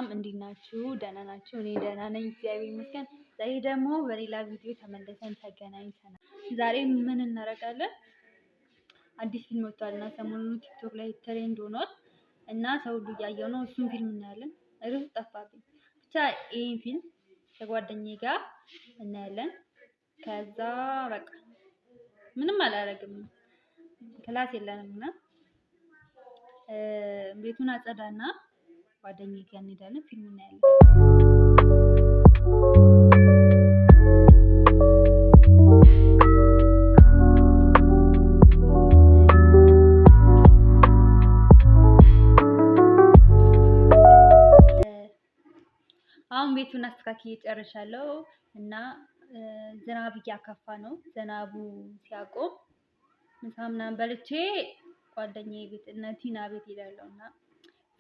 ሰላም እንዴት ናችሁ? ደህና ናችሁ? እኔ ደህና ነኝ፣ እግዚአብሔር ይመስገን። ዛሬ ደግሞ በሌላ ቪዲዮ ተመልሰን ተገናኝተናል። ዛሬ ምን እናደርጋለን? አዲስ ፊልም ወጥቷል እና ሰሞኑን ቲክቶክ ላይ trend ሆኗል እና ሰው ሁሉ እያየው ነው። እሱን ፊልም እናያለን። ርዕሱ ጠፋብኝ። ብቻ ይህን ፊልም ከጓደኛዬ ጋር እናያለን። ከዛ በቃ ምንም አላደርግም፣ class የለንም እና ቤቱን አጸዳና ጓደኛዬ ጋር እንሄዳለን፣ ፊልም እናያለን። አሁን ቤቱን አስተካክዬ ጨርሻለሁ እና ዝናብ እያከፋ ነው። ዝናቡ ሲያቆም ምሳ ምናምን በልቼ ጓደኛዬ ቤት እነ ቲና ቤት እሄዳለሁ እና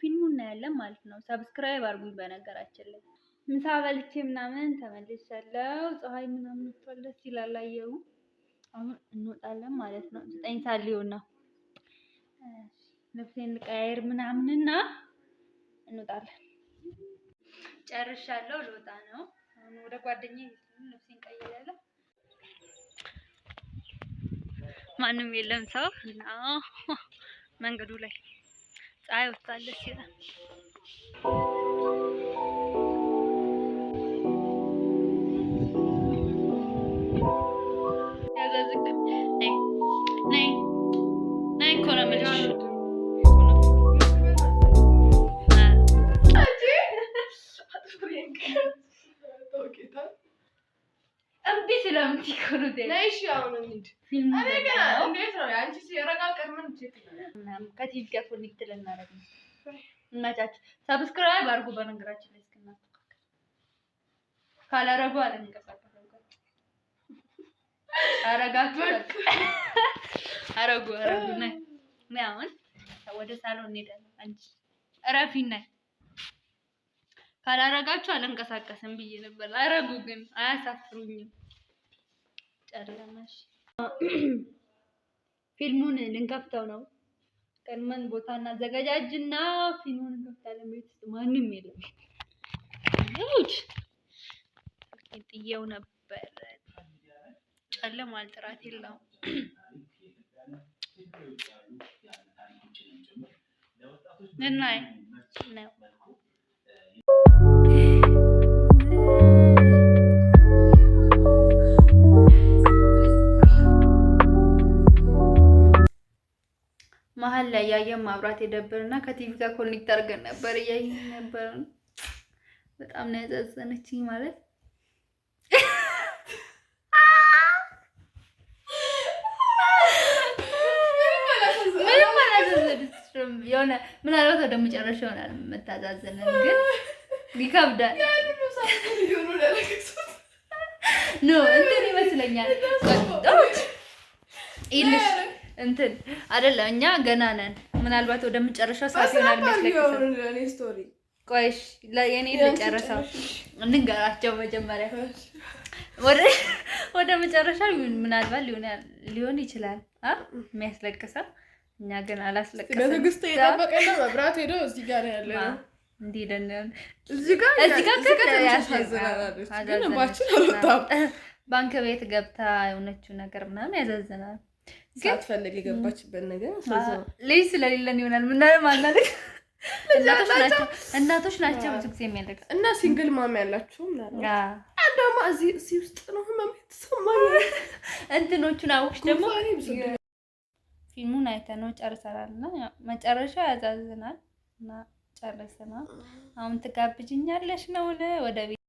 ፊልሙ እናያለን ማለት ነው። Subscribe አድርጉኝ። በነገራችን ላይ ምሳ በልቼ ምናምን ተመልሻለሁ። ፀሐይ ምናምን ወጥቷል፣ ደስ ይላል አየሩ። አሁን እንወጣለን ማለት ነው። 9 ሰዓት ሊሆን ነው። ልብሴን ልቀያየር ምናምንና እንወጣለን። ጨርሻለሁ፣ ልወጣ ነው። አሁን ወደ ጓደኛዬ ቤት ልብሴን ቀይሬያለሁ። ማንም የለም ሰው እና መንገዱ ላይ ፀሐይ ወጥታለች ይላል። ነይ ነይ እኮ ነው የምልሽ። እምቢ ስለምትይ እኮ ነው። ከቲቪ ጋር connect ልናደርግ ነው። እናቻችሁ subscribe አድርጉ። በነገራችን ላይ እስክናስተካክል ካላረጉ አልንቀሳቀስም። አረጋችሁ አረጉ አረጉ። ነይ ነይ፣ አሁን ወደ ሳሎን እንሄዳለን። አንቺ እረፊ ነይ። ካላረጋችሁ አልንቀሳቀስም ብዬ ነበር። አረጉ ግን አያሳፍሩኝም። ጨለመሽ። ፊልሙን ልንከፍተው ነው። ቀድመን ቦታ እናዘገጃጅና ፊልሙን እንከፍታለን። ቤት ውስጥ ማንም የለም። ጥየው ነበር። ጨለማል፣ ጥራት የለውም። እናይ ነው መሀል ላይ ያየን ማብራት የደብርና ከቲቪ ጋር connect አድርገን ነበር እያየን ነበር። በጣም ነው ያሳዘነችኝ። ማለት ምንም አላሳዘነችም። የሆነ ምናልባት ወደ መጨረሻ ይሆናል የምታዛዝነን፣ ግን ይከብዳል። No እንትን ይመስለኛል ይልሽ እንትን አይደለም፣ እኛ ገና ነን። ምናልባት ወደ መጨረሻው ሰዓት ይሆናል የሚያስለቅሰን። ቆይሽ የኔ ልጨርሰው እንንገራቸው መጀመሪያ። ወደ መጨረሻ ምናልባት ሊሆን ይችላል የሚያስለቅሰው። እኛ ግን አላስለቅሰም። በትዕግስት እየጠበቀ ነው። መብራት ሄዶ እዚህ ጋር ያለ ነው። እንዲህ ደን እዚህ ጋር ግን እንባችን አልወጣም። ባንክ ቤት ገብታ የሆነችው ነገር ምናምን ያዛዝናል። ሳትፈልግ የገባችበት ነገር ልጅ ስለሌለን ይሆናል ምናምን አናልቅ። እናቶች ናቸው ብዙ ጊዜ የሚያለቅሱት እና single mom ያላችሁ ምናምን ደግሞ እዚህ ውስጥ ነው ህመም የተሰማኝ። እንትኖቹን አውቅሽ ደግሞ ፊልሙን አይተነው ጨርሰናል እና መጨረሻው ያዛዝናል እና ጨርሰናል። አሁን ትጋብዥኛለሽ ነው ወደ ቤት